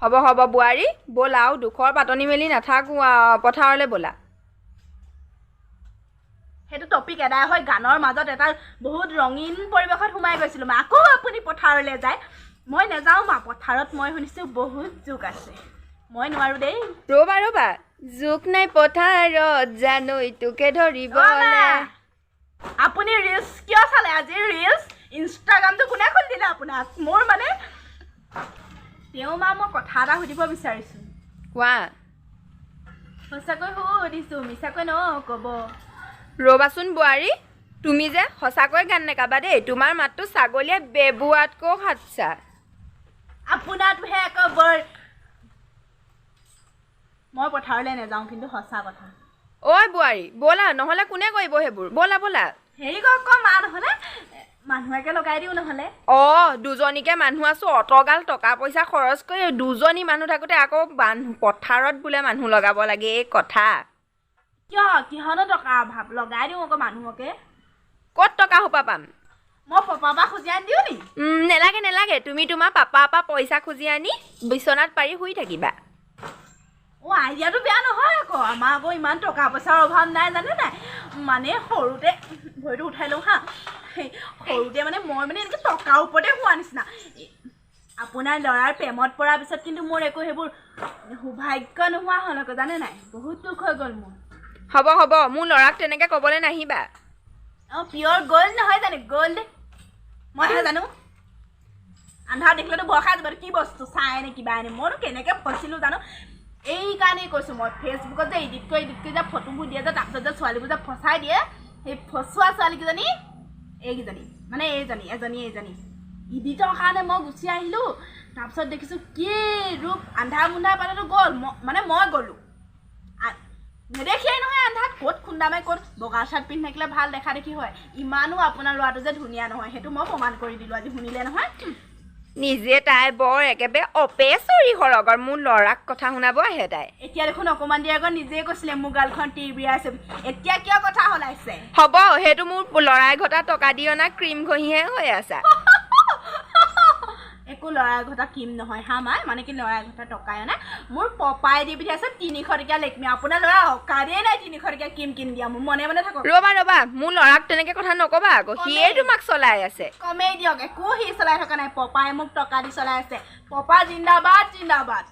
হ'ব হ'ব বোৱাৰী, ব'লা আৰু দুখৰ পাতনি মেলি নাথাকোঁ আৰু, পথাৰলৈ ব'লা। সেইটো টপিক এদাই হৈ গানৰ মাজত এটা বহুত ৰঙীন পৰিৱেশত সোমাই গৈছিলোঁ মা। আকৌ আপুনি পথাৰলৈ যায়। মই নাযাওঁ মা পথাৰত, মই শুনিছোঁ বহুত জোক আছে, মই নোৱাৰোঁ দেই। ৰ'বা ৰ'বা, জোক নাই পথাৰত জানৈ তোকে ধৰিবলে। আপুনি ৰিলচ কিয় চালে আজি? ৰিলচ ইনষ্টাগ্ৰামটো কোনে খুলি দিলে আপোনাক? মোৰ মানে তেওঁ মা, মই কথা এটা সুধিব বিচাৰিছোঁ। কোৱা। সঁচাকৈ সুধিছোঁ, মিছাকৈ নক'ব। ৰ'বাচোন বোৱাৰী, তুমি যে সঁচাকৈ গান নাগাবা দেই, তোমাৰ মাতটো ছাগলীয়ে বেবোৱাতকৈও সাতচা। আপোনাৰটোহে আকৌ বৰ। মই পথাৰলৈ নাযাওঁ কিন্তু, সঁচা কথা। ঐ বোৱাৰী, ব'লা, নহ'লে কোনে কৰিব সেইবোৰ? ব'লা ব'লা। হেৰি কৰক মা, নহ'লে মানুহকে লগাই দিওঁ নহ'লে। অঁ, দুজনীকে মানুহ আছোঁ, অতগাল টকা পইচা খৰচ কৰি দুজনী মানুহ থাকোঁতে আকৌ পথাৰত বোলে মানুহ লগাব লাগে, এই কথা। কিয়, কিহৰনো টকা অভাৱ? লগাই দিওঁ আকৌ মানুহকে। ক'ত টকা সোপা পাম? মই পাপাৰ পৰা খুজি আনি দিওঁ নি? নেলাগে নেলাগে, তুমি তোমাৰ পাপাৰ পৰা পইচা খুজি আনি বিচনাত পাৰি শুই থাকিবা। অঁ, আইডিয়াটো বেয়া নহয় আকৌ। আমাৰ আকৌ ইমান টকা পইচাৰ অভাৱ নাই, জানে নাই? মানে সৰুতে, ভৰিটো উঠাই লওঁ হা, সৰুতে মানে মই মানে এনেকৈ টকাৰ ওপৰতে হোৱা নিচিনা। আপোনাৰ ল'ৰাৰ প্ৰেমত পৰাৰ পিছত কিন্তু মোৰ একো সেইবোৰ সৌভাগ্য নোহোৱা হ'ল আকৌ, জানে নাই? বহুত দুখ হৈ গ'ল মোৰ। হ'ব হ'ব, মোৰ ল'ৰাক তেনেকৈ ক'বলৈ নাহিবা। অঁ, পিয়ৰ গ'ল্ড নহয় জানো? গ'ল্ড মইহে জানো। আন্ধাৰ দেখিলেতো ভয় খাই যাব, কি বস্তু চাই নে কিবা এনে। মইনো কেনেকৈ ফচিলোঁ জানো? এইকাৰণেই কৈছোঁ মই, ফেচবুকত যে এডিট কৰি এডিট কৰি যে ফটোবোৰ দিয়ে যে, তাৰপিছত যে ছোৱালীবোৰ যে ফচাই দিয়ে, সেই ফচোৱা ছোৱালীকেইজনী এইকেইজনী, মানে এইজনী এজনী এইজনী এডিটৰ কাৰণে মই গুচি আহিলোঁ। তাৰপিছত দেখিছোঁ কি ৰূপ, আন্ধাৰ মুন্ধাৰ পালেতো গ'ল। মানে মই গ'লোঁ, নেদেখিয়েই নহয় আন্ধাৰত ক'ত খুন্দা মাৰি ক'ত। বগা চাৰ্ট পিন্ধি থাকিলে ভাল দেখা দেখি হয়। ইমানো আপোনাৰ ল'ৰাটো যে ধুনীয়া নহয়, সেইটো মই প্ৰমাণ কৰি দিলোঁ আজি, শুনিলে নহয়। নিজে তাই বৰ একেবাৰে অপেচৰি সৰগৰ, মোৰ ল'ৰাক কথা শুনাব আহে তাই। এতিয়া দেখোন অকণমান দেৰি আগত নিজেই কৈছিলে মোৰ গালখন তিৰবিৰাই আছে, এতিয়া কিয় কথা সলাইছে? হ'ব, সেইটো মোৰ ল'ৰাই ঘটা টকা দি অনা ক্ৰীম ঘঁহিহে হৈ আছা। একো ল'ৰাই ঘটা ক্ৰীম নহয় হা মাই, মানে কি ল'ৰাই ঘটা টকাই অনা। মোৰ পপাই দি পঠিয়াইছে 300 টকীয়া লেকমি। আপোনাৰ ল'ৰা অকাদেই নাই 300 টকীয়া ক্ৰীম কিনি দিয়া। মোৰ মনে মনে থাকক। ৰ'বা ৰ'বা, মোৰ ল'ৰাক তেনেকৈ কথা নক'বা আকৌ, সিয়ে তোমাক চলাই আছে। কমেই দিয়ক, একো সি চলাই থকা নাই, পপাই মোক টকা দি চলাই আছে। পপা জিন্দাবাদ জিন্দাবাদ।